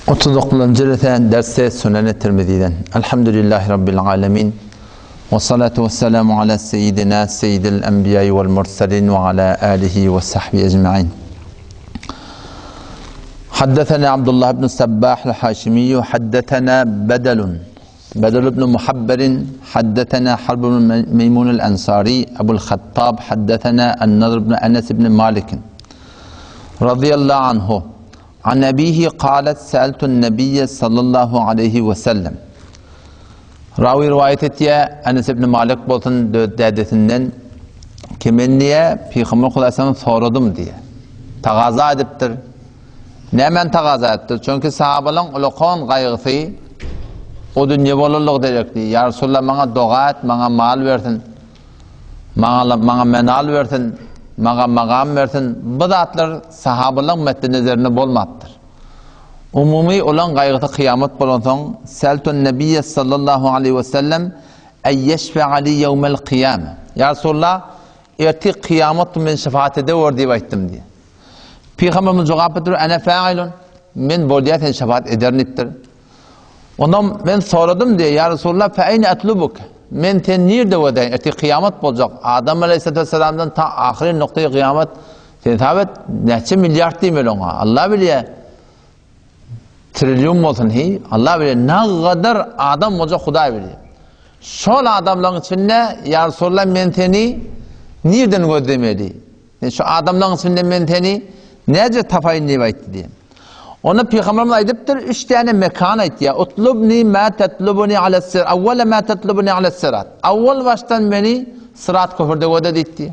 39-njy resen dersi Sunan-y Tirmiziden. Elhamdülillahi Rabbil alemin. Ve salatu ve selamu ala seyyidina seyyidil enbiya'i vel murselin ve ala alihi ve sahbihi ecma'in. Haddathana Abdullah ibn Sabbah al-Haşimi haddathana Bedelun Bedel ibn Muhabberin haddathana Harb ibn Meymun al-Ansari Ebu'l Hattab haddathana An-Nadr ibn Enes ibn Malik radıyallahu anhu An ebihi kalet seeltun nebiyye sallallahu aleyhi we sellem. Rawi riwayat etýär, Enes ibn Malik bolsun dädesinden ki men diýe Pygamber Hudaýdan soradym diýe. Tagaza edipdir. Nämen tagaza edipdir? Çünki sahabalaryň ulakan gaýgysy o dünýe bolanlygy derekli. Ýa Resulallah maňa doga et, maňa mal bersin. Maňa maňa menal bersin, maňa magam bersin. Bu zatlar sahabalaryň metde nezerinde bolmapdyr. Umumy olaň gaýgysy kyýamat bolansoň, Seltun Nebiyye sallallahu aleyhi we sellem ey yeşfe'a li yevmel kıyame. Ya Resulallah, ertir kyýamat gün meni şefaat edewer diýip aýtdym diýýär. Pygamberimiz jogap beripdir, Ene fa'ilun. Men bolýar seni şefaat ederin diýipdir. Ondan men soradym diýýär, Ýa Resulallah, fe eyne atlubuk? Men sen nirde gözleýin? Ertir kyýamat boljak. Adam aleyhissalatu vesselamdan ta ahyry noktaýy kyýamat sen hesap et, näçe milliard diýmeli oňa. Allah bilýär. Trillion bolsun hi, Allah bilýär. Nagadar adam boljak Hudaý bilýär. Şol adamlaryň içinde Ýa Resulallah men seni nirden gözlemeli? Men şu adamlaryň içinde men seni näce tapaýyn diýip aýtdy diýen. Onda Pygamberimiz aýdypdyr, üç däne mekan aýtýar. Utlubni ma tatlubuni ala sir. Awwala ma tatlubuni ala sirat. Awwal başdan meni sirat köprüde göde diýdi.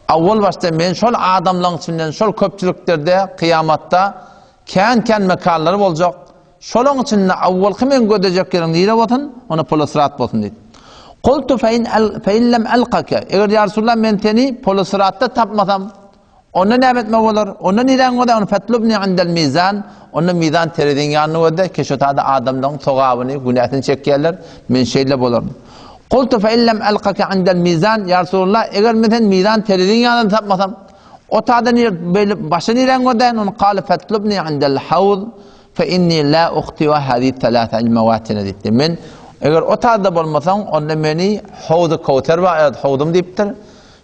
Awwal başdan men şol adamlaryň içinden, şol köpçüliklerde kyýamatda kän-kän mekanlar boljak. Şolaň içinde awwalky men gözlejek ýeriň nire bolsun? Onda Polosyrat bolsun diýdi. Kultu fe in fe in lem alkake. Eger ýa Resulallah men seni Polosyratda tapmasam, onda näme etmek bolar? Onda niräň gözle? Onda fetlubni indel mizan. Onda mizan tereziň ýanyny gözle. Ki şo tada adamlaryň sogabyny, günäsini çekýärler. Men şeýle bolaryn. Kultu fe in lem alkake indel mizan. Ýa Resulallah, eger men seni mizan tereziň ýanynda tapmasam, o tada nir beýle başa niräň gözläýin? Onda kale fetlubni indel hawz. Fe inni la uhtiwa hazi thalatha al mawatin diýipdir. Men eger o taýda bolmasaň, onda meni Howzy Kowser bar, öz howzum diýipdir.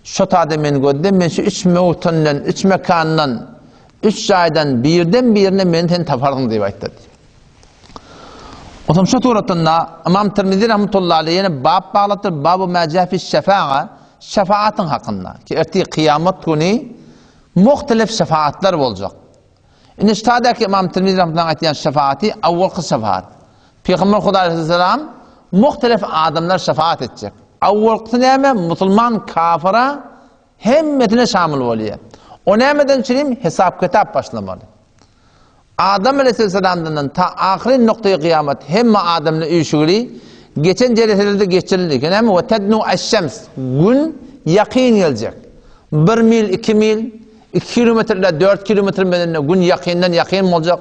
Şo taýda meni gözle, men şu üç möwtünden, üç mekandan, üç jaýdan birden birine meni sen taparsyň diýip aýtdy. Otam şu suratynda Imam Tirmizi rahmetullahi aleyh ýene bab bagladyr, babu ma ja fi şefa'a, şefaatyň hakynda. Ki ertir kyýamat güni muhtelif şefaatlar boljak. Indi ştadaky Ymam Tirmizi rahmetullahi aýtýan şefaaty awwalky şefaat. Pygamber Hudaý aleyhisselam muhtelif adamlar şefaat etjek. Awwalkysy näme? Musulman kafyra hemmesine şamyl bolýar. O nämeden çürim? Hesap-kitap başlamaly. Adam aleyhisselamdan ta ahyry noktaýy kyýamat hemme adamlar üýşügili geçen jeleselerde geçirildi. Näme? Ve tednu eş-şems. Gün ýakyn geljek. Bir mil, iki mil, Iki kilometr ile dört kilometr bilen gün ýakyndan ýakyn boljak.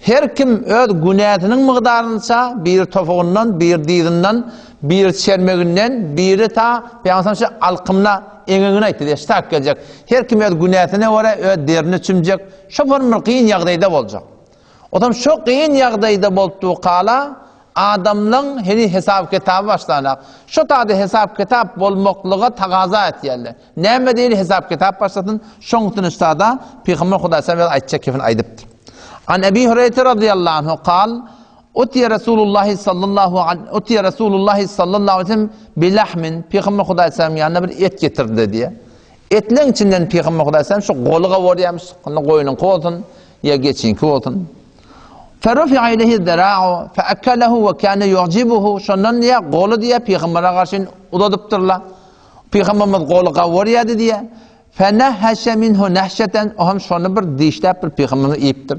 Her kim öz günäsiniň mygdarynça, biri topugyndan, biri dyzyndan, biri çermeginden, biri ta Pygamberimiz şu alkymyna, eňegine aýtdy diýip, ştak geljek. Her kim öz günäsine görä öz derine çümjek. Şo bir kyn ýagdaýda boljak. Otam şo kyn ýagdaýda bolup durkala, adamlaň heniz hesap-kitaby başlanak. Şo taýda hesap-kitap bolmaklyga tagaza etýärler. Näme diýeli hesap-kitap başlasyn, şoň üçin ştada Pygamber Hudaý sallallahu aleyhi aýtjak kepini aýdypdyr. An Ebi Hureyre radıyallahu anhu kal, Utiye Resulullah sallallahu aleyhi Utiye Resulullah sallallahu aleyhi ve sellem bilahmin Pygamber Hudaý sallallahu ýanyna bir et getirdi diýe. Etleň içinden Pygamber Hudaý sallam şu goly gawarýarmyş, onda goýnuňky bolsun, ýa geçiňki bolsun. Ferufi'a ileyhi zira'u feakalehu ve kâne yu'cibuhu şondan diýe goly diýe Pygambere garşy uzadypdyrlar. Pygamberimiz goly gawarýardy diýe. Fenehşe minhu nehşeten o hem şony bir dişläp bir Pygamberimiz iýipdir.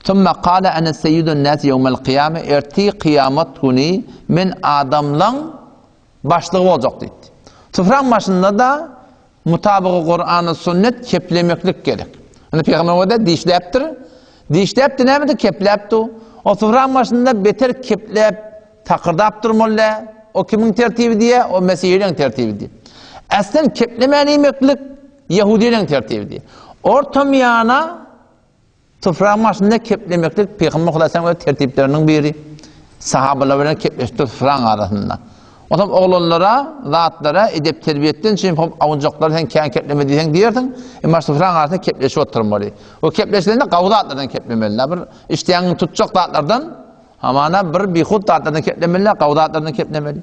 Summa kâle ene seyyidun nas yevmel kıyame erti kıyamet güni men adamlaň başlygy boljak diýdi. Sufraň başynda-da mutabygy Kur'ana sünnet keplemeklik gerek. Indi Pygamber o-da dişläpdir. Dişläpdi nämedi kepläpdi. O sufraň başynda beter kepläp takyrdap durmaly dä. O kimiň tertibi diýe? O mesihiliň tertibi diýe. Äslen keplemän iýmeklik ýehudiliň tertibi diýe. Orta miýana. Sufraň başynda keplemeklik Pygamber Hudaýyň öz tertipleriniň biri. Sahabalar bilen kepleşipdir sufraň arasynda. Onsoň oglanlara, zatlara edep-terbiýetden üçin hop awunjaklar sen kän kepleme diýseň diýersiň, emma sufraň arasynda kepleşip oturmaly. O kepleşilende gawy zatlardan keplemeli. Bir işdäňi tutjak zatlardan Hamana bir bihut zatlardan keplemeli, gawy zatlardan keplemeli.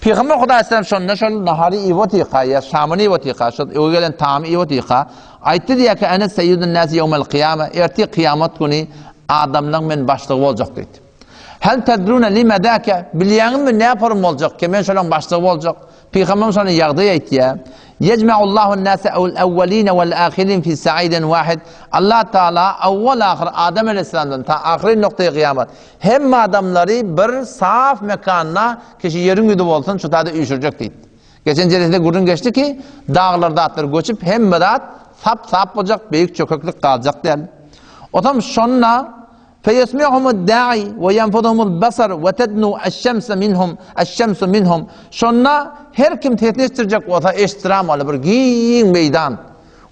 Pygamber Hudaý aleyhisselam şonda şol nahary iýip otyrka, ýa şamyny iýip otyrka, şol öýe gelen tagamy iýip otyrka, aýtdy diýýär ki, Ene seýýidun nasi ýewmel kyýame, ertir kyýamat güni adamlaryň men başlygy boljak diýdi. Hel tedrune lime zâke, bilýäňizmi näporum boljak ki, men şolaryň başlygy boljak? Pygamberimiz şonda ýagdaý aýtýar. Yecma'ullahu nase el-awweline wel-ahirin fi sa'idin wahid. Allah Taala awwal-ahyr Adam aleyhisselamdan ta ahyry noktaýy kyýamat hemme adamlary bir saf mekanda kişi ýeriň ýüzi bolsun şu taýda üýşürjek diýdi. Geçen jelesede gürrüň geçdi ki, daglar zatlar göçüp hemme zat sap-sap boljak, beýik çökeklik galjak däl. Otam şonda Feýesmi'humud da'i we ýenfudhumul basar we tednu eş-şemse minhum eş-şemsu minhum. Şonda her kim sesini eşitdirjek bolsa eşitdiramaly bir giň meýdan.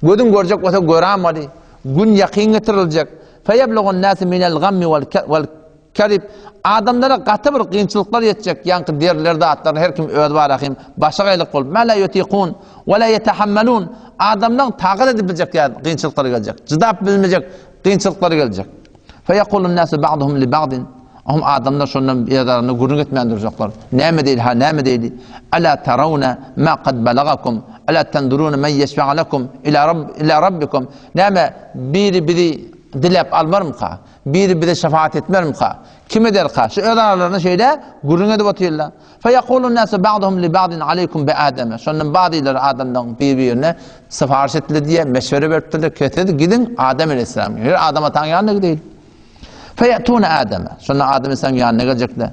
Gözüň görjek bolsa göramaly. Gün ýakyn getiriljek. Feýeblugun nasi minel gammi wel kerib. Adamlara gaty bir kynçylyklar ýetjek, ýaňky deriler zatlar her kim öz barahym başagaýlyk bolup, ma la ýutikun we la ýetehammelun. Adamlaryň takat edip biljek ýaly kynçylyklar geljek. Jydap bilmejek Kynçylyklar geljek. Feýekulun nasu ba'duhum li ba'din. Ohm adamlar şondan özarasynda gürrüň etmän durjaklar. Näme diýdi, ha näme diýdi? Ala tarawna ma kad balagakum, ala tanduruna men yeşfa'a lekum ila rabb ila rabbikum. Näme biri bizi diläp almarmyka? Biri bize şefaat etmermika? Kim ederka? Şu öz aralarynda şeýle gürrüň edip otyrlar. Feýekulun nasu ba'duhum li ba'din aleýkum bi Ademe. Şondan ba'dylary adamlaryň bir-birine syparyş etdiler diýýär, meşwere beripdirler, ki siz gidiň Adem aleýhissalamyň ýanyna. Adam ataň ýanyna gideýin. Feýetune Ademe. Şonda Adem aleýhissalamyň ýanyna geljekler.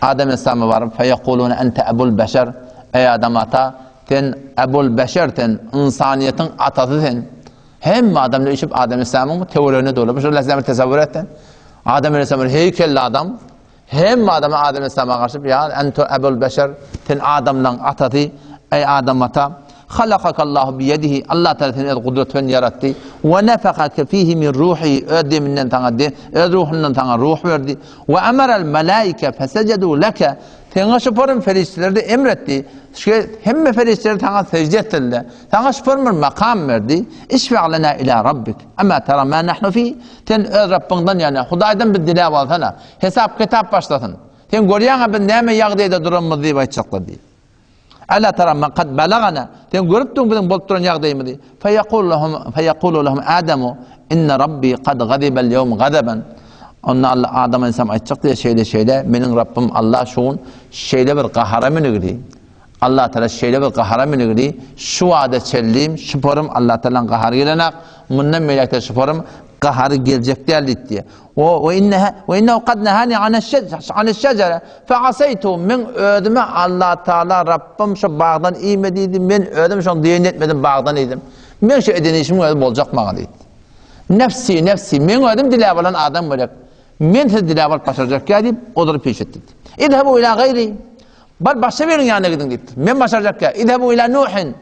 Adem aleýhissalama baryp, feýekulune ente ebul beşer. Eý Adam ata, sen ebul beşer sen, ynsanyýetiň atasy sen. Hemme adamlar üýşüp Adem aleýhissalamyň töweregine dolup, şol lähzäni tesewwür et sen. Adem aleýhissalam bir heýkelli adam. Hemme adamlar Adem aleyhisselama garşy, Ýa ente ebul beşer, sen adamlaryň atasy, eý Adam ata, halakakallahu biýedihi, Allah Teala seni öz gudraty bilen ýaratdy, we nefehake fihi min ruhihi, öz deminden saňa de, öz ruhundan saňa ruh berdi, we emerel melaike fesejedu leke, saňa şuparym perişdeleri-de emretdi, şu hemme perişdeler saňa sejde etdiler, saňa şuparym bir makam berdi, işfe lena ila rabbik, ema tera ma nahnu fi, sen öz Rabbyňdan ýagny Hudaýdan bir diläp alsana, Hesap-kitap başlasyn. Sen görýäň-ä biz näme ýagdaýda duranymyzy diýip aýtjaklar diýip. Ela tara ma kad balagana. Sen görüp durň biziň bolup duran ýagdaýymyzy. Feýekulu lahum feýekulu lahum Adamu inne Rabbi kad gazibel ýewm gazaban. Onda Allah Adam aleyhisselam aýtjak diýýär, şeýle şeýle meniň Rabbym Allah şu gün şeýle bir gahara münügdi. Allah Teala şeýle bir gahara münügdi. Şu wada çellim, şuparym Allah Teala'nın gahary gelenak. Mundan beýläk-de şuparym gahary geljek däl diýdi. We inneha we innehu kad nehani aneş-şejere fe asaytu men özüme Allah Taala Rabbym şu bagdan iýme diýdi. Men özüm şoň diýenini etmedim bagdan iýdim. Men şu eden işimiň özi boljak maňa diýdi. Nefsi nefsi men özüm diläp alan adam gerek. Men sizi diläp alyp başarjak ýa diýip olary peş etdi. Idhabu ila gaýri Bar başga biriniň ýanyna gidiň diýipdir. Men başarjak ýa. Idhabu ila Nuhin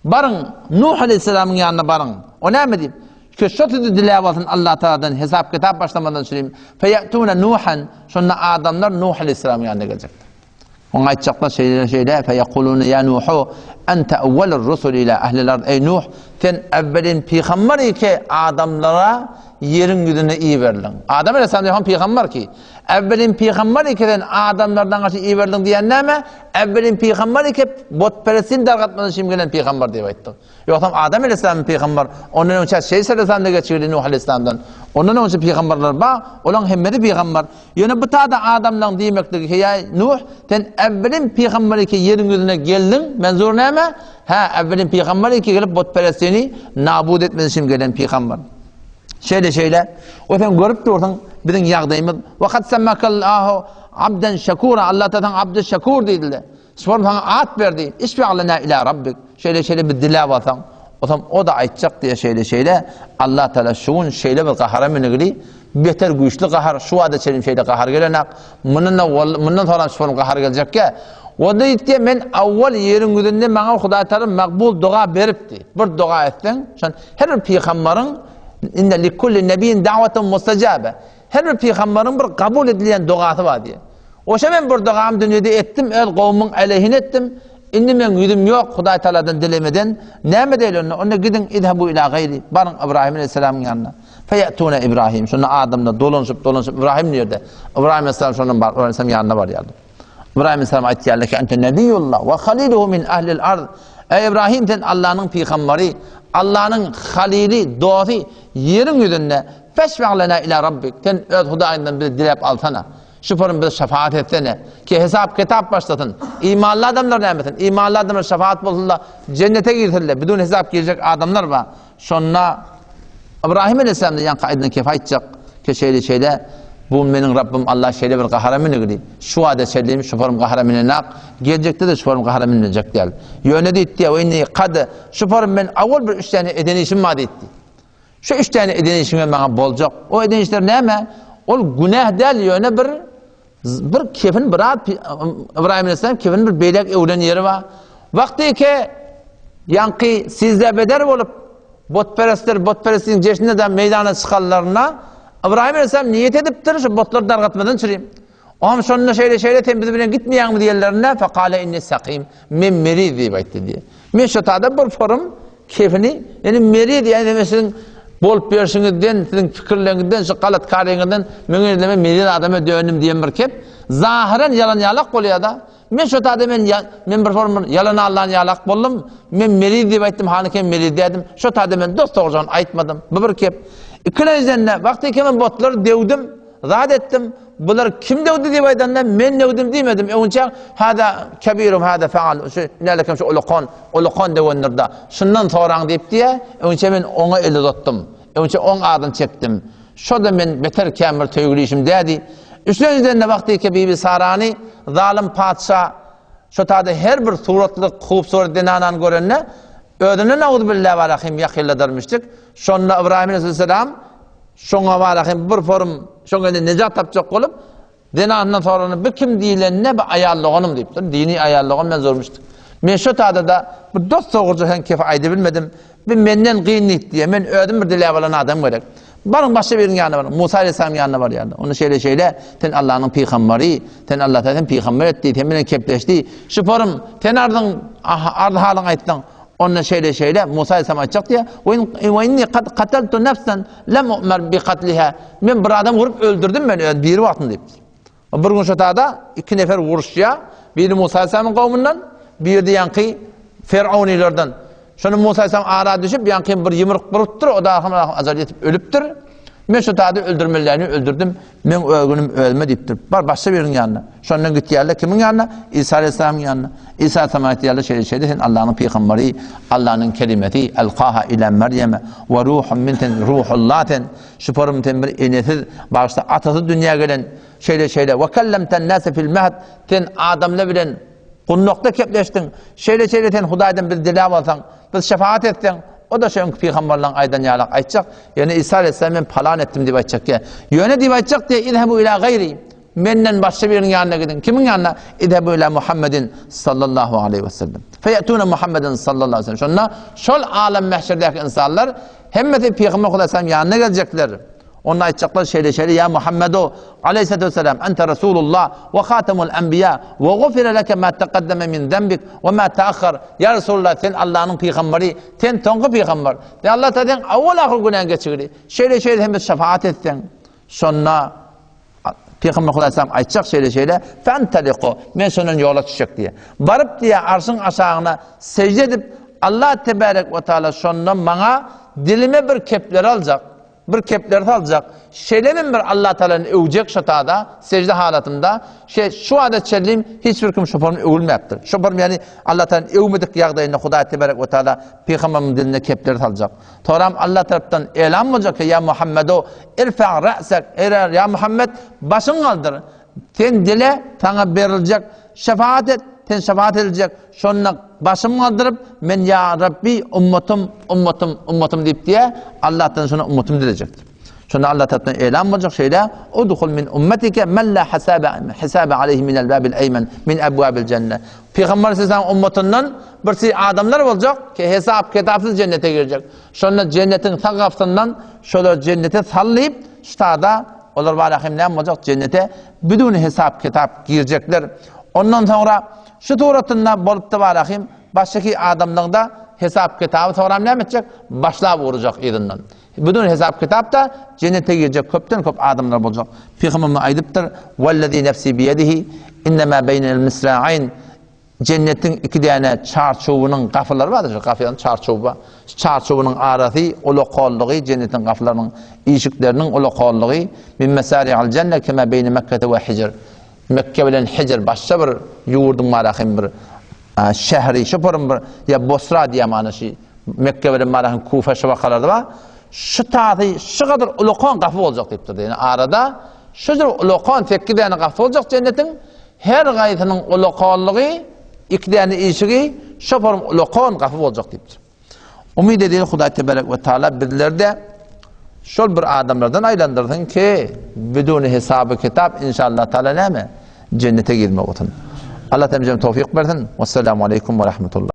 Baryň, Nuh aleýhissalamyň ýanyna baryň. O näme diýip? Ki şo sizi diläp alsyn Allah Tagaladan hesap-kitap başlamadan çürim. Feýetune Nuhan, şonda adamlar Nuh aleýhissalamyň ýanyna geljekdir. Oňa aýtjaklar şeýle şeýle, feýekulune ýa Nuhu, ente awwalur rusul ila ahlil ard. Eý Nuh, sen awwelin pygamber ki adamlara ýeriň ýüzüne iberildiň. Adam aleýhissalam diýen pygamber ki, Äwwelin pygamber iki sen adamlardan gaçy iberdiň diýen näme? Äwwelin pygamber iki butperestliğini dargatmadan şim gelen pygamber diýip aýtdyk. Ýogsam Adam aleyhisselam pygamber, ondan öňçe Şeýs aleyhisselam da geçigili Nuh aleyhisselamdan. Ondan öňçe pygamberler bar, olaň hemmesi pygamber. Ýöne bu tada adamlaryň diýmekligi ki, ýa Nuh, sen äwwelin pygamber iki ýeriň ýüzüne geldiň, menzur näme? Hä, äwwelin pygamber iki gelip butperestliğini nabud etmeden şim gelen pygamber. Şeýle şeýle. We sen görüp dursuň biziň ýagdaýymyz. We kad semmakallahu abden şekura. Allah Taala saňa abdy şekur diýdi. Şol saňa at berdi. Işfe lena ila rabbik. Şeýle şeýle bir diläp alsaň, otam o da aýtjak diýe şeýle şeýle. Allah Taala şu gün şeýle bir gahara münügli, beter güýçli gahar, şu wada çenli şeýle gahar gelenak. Mundan da mundan soňra şol gahar geljekkä. O diýdi, men awwal ýeriň ýüzünde maňa Hudaý Taala makbul doga beripdi. Bir doga etseň, şon Her bir pygambaryň. Inne likulli nebiyin da'wetun mustajabe. Her bir pygamberiň bir kabul edilýän dogasy bar diýýär. Oşa men bir dogamy dünýede etdim, öz gowumyň äleyhine etdim. Indi meň ýüzüm ýok Hudaý Tagaladan dilemeden. Näme diýeli onda? Onda gidiň izhebu ila gaýri, baryň Ybraýym aleýhissalamyň ýanyna. Feýetune Ibrahim. Şonda adamlar dolanyşyp, dolanyşyp Ybraýym nirde? Ybraýym aleýhissalam şondan baryp Ybraýym aleýhissalam ýanyna barýardy. Ybraýym aleýhissalam aýtýarlar ki, ente nebiýullah we haliluhu min ahlil ard. Eý Ibrahim sen Allanyň pygamberi, Allanyň halili, dosty ýeriň ýüzünde. Feşfa lena ila rabbik. Sen öz Hudaýyňdan bizi diläp alsana. Şu forum bize şefaat etsene. Ki hesap kitap başlasyn. Imanly adamlar nämesin? Imanly adamlar şefaat bolsun-da jennete girsinler. Bidun hesap girjek adamlar bar. Şonda Ibrahim aleyhisselam da ýaňky aýdylan kefi aýtjak. Ki şeýle şeýle bu meniň Rabbim Allah şeýle bir gahara münügdi. Şu wada çenli şu forum gahara münenak. Geljekde-de şu forum gahara münüljek däl. Ýöne diýdi, we inni kad şu forum men awal bir üç tane eden işim bar diýdi. Şu üç däne eden işiňe maňa boljak. O eden işler näme? Ol günäh däl, ýöne bir bir kefin biraz Ibrahim aleyhisselam kefin bir beýlek öwren ýeri bar. Wagty ki ýaňky sizde beder bolup botperestler botperestligiň jeşninde de meýdana çykanlarynda Ibrahim aleyhisselam niýet edipdir şu botlary dargatmadan çüreyim. Oňam şonda şeýle şeýle sen biz bilen gitmeýäňmi diýenlerinde fekale inni sakim men meriz diýip aýtdy diýýär. Men şo tada bir forum kefini ýani meriz ýani men siziň bolup berşiňizden siziň pikirleriňizden şu galat karyňyzdan men özüme meriz adama döndüm diýen bir kep zahyran ýalan ýalak bolýar-da. Men şo tada men men bir forum ýalan allan ýalak boldum. Men meriz diýip aýtdym hany kem meriz diýdim. Şo tada men dost dogrujan aýtmadym. Bu bir kep. Ikilenjiden wagty men botlary döwdüm. Zat etdim, bular kim döwdi diýip aýdanda, men döwdüm diýmedim. Öňünçä hada kebirum hada faal, şu nälekem şu ulukan, ulukan döwendir-da. Şundan soraň diýip diýä, öňünçä men oňa el uzatdym. Öňünçä oň adyny çekdim. Şo-da men beter kän bir söýgüli işim dädi. Üçlenjiden-de wagtyky Bibi Sarany zalym patyşa şo tada her bir suratly, hupsurat zenanany görende, özüne nauzubilla barahim ýakynladarmyşdyk. Şonda Ybraýym aleyhisselam Şoňa bara hem bir forum şoň elden nejat tapjak bolup, zenanyndan soranda bu kim diýlende bu aýal doganym diýipdir. Dini aýal dogan men zormuşdyk. Men şo tada-da bir dost dogruja hem kefe aýda bilmedim. Bu menden gyn diýip diýe. Men özüm bir diläp alan adam gerek. Baryň başga biriniň ýanyna baryň. Musa aleyhisselam ýanyna barýardy. Onda şeýle şeýle sen Allanyň pygambary, sen Allah sen pygamber etdi, sen bilen kepleşdi. Şu forum sen arzyň arz halyň aýtsaň, Onda şeýle şeýle Musa aleyhisselam aýtjak diýýär, Ve inni kad kataltu nefsen lem u'mer bi katliha. Men bir adam urup öldürdim men öz biri wagtynda diýipdir. Bir gün şotada iki nefer uruşýar. Biri Musa aleyhisselamyň kowmundan, biri de ýaňky Ferownilerden. Şonda Musa aleyhisselam ara düşüp, ýaňky bir ýumruk urupdyr, o da ajal ýetip ölüpdir. Men şu tada öldürmelilerini öldürdim. Meň öz günüm özüme diýipdir. Bar başga biriniň ýanyna. Şondan gitýärler kimiň ýanyna? Isa aleyhisselamyň ýanyna. Isa aleyhisselam aýtýarlar şeýle şeýle sen Allanyň pygamberi, Allanyň kelimesi, elkaha ila Meryeme we ruhun min sen ruhullah sen. Şu forum sen bir enesiz, bagyşla atasyz dünýä gelen. Şeýle şeýle we kellemten nase fil mehd sen adamlar bilen Gundakda kepleşdiň. Şeýle-şeýle sen Hudaýdan biz diläp alsaň, biz şefagat etseň, o-da şu öňki pygamberleriň aýdan ýalak aýtjak. Ýöne Isa aleyhisselam men palan etdim diýip aýtjak diýýär. Ýöne diýip aýtjak diýýär, Izhebu ila gaýri. Menden başga biriniň ýanyna gidiň. Kimiň ýanyna? Izhebu ila Muhammedin sallallahu aleyhi we sellem. Feýetuna Muhammeden sallallahu aleyhi ve sellem. Şonda şol alem mehşerdäki insanlar hemmesi pygamber Hudaý ýanyna geljekler. Onda aýtjaklar şeýle-şeýle, Ýa Muhammedu, aleýhissalatu wesselam, ente Resulullah we hatemul enbiýa we gufire leke ma tekaddeme min zenbik we ma teahhar. Ýa Resulullah, sen Allanyň pygamberi, sen soňky pygamber. Sen Allah Taala seň awwal-ahyr günäňi geçigdi. Şeýle-şeýle sen bize şefaat etseň. Şonda Pygamber Hudaý aýtjak şeýle-şeýle, Fentaliku, men şondan ýola düşjek diýýär. Baryp diýýär, arşyň aşagyna sežde edip, Allah tebarek we taala şonda maňa dilime bir kepler aljak. Bir kepler saljak, şeýlemem bir Allatagalany öwjek şo tada, sejde halatynda, şe şu wagta çenlim hiç bir kim şoparym öwülmäpdir. Şoparym ýagny Allatagalany öwmedik ýagdaýynda Hudaý tebarek we taala pygamberimiň diline kepler saljak. Soram Alla tarapdan elam boljak ki, ýa Muhammedo, irfa ra'sak, eý ýa Muhammed, başyňy galdyr. Sen dile, saňa beriljek, şefaat et, sen şefaat ediljek. Şonda başym galdyryp, men ýa Rabbi, ummatym, ummatym, ummatym diýip diýä, Allahdan şona ummatym dilejekdir. Şonda Allah tarapyndan elan boljak şeýle, Udhul min ummetike men la hasabe hisabe aleyhi minel babil eymen min ebwabil jenne. Pygamber aleyhisselam ummatyndan birsi adamlar boljak ki hesap kitapsyz jennete girjek. Şonda jennetiň sag gapysyndan şolar jennete sal diýip, ştada olar bara hem näme boljak? Jennete bidun hesap kitap girjekler. Ondan soňra şu suratynda bolupdy bara hem başky adamlaryň-da hesap kitaby soňra näme etjek? Başlap urjak yzyndan. Bidun hesap kitapda jennete girjek köpden köp adamlar boljak. Pygamberimiz aýdypdyr, Wellezî nefsî biyedihi innemâ beynel misra'ayn Jennetiň iki däne çarçuwynyň gapylary bardyr, şu gapynyň çarçuwy bar. Şu çarçuwynyň arasy ulakanlygy, jennetiň gapylarynyň işikleriniň ulakanlygy min mesari'il jenne kema beyne Mekkete we Hijr. Mekke bilen Hijr başga bir ýurduň bar ahim bir şähri, şu bir ýa Bosra diýýär mana şu Mekke bilen Marahyň Kufa şu wakalarda bar. Şu tazy şu gadar ulakan gapy boljak diýipdir. Ýani arada şu jür ulakan sekiz däne gapy boljak jennetiň her gaýsynyň ulakanlygy iki däne işigi şu form ulakan gapy boljak diýipdir. Umyt edýän Hudaý tebarek we taala bizlerde şol bir adamlardan aýlandyrsyn ki biduni hesaby kitap inşallah taala näme jennete girmek olsun. Allah temizem towfik bersin. Wesselamu aleýkum we rahmetullah.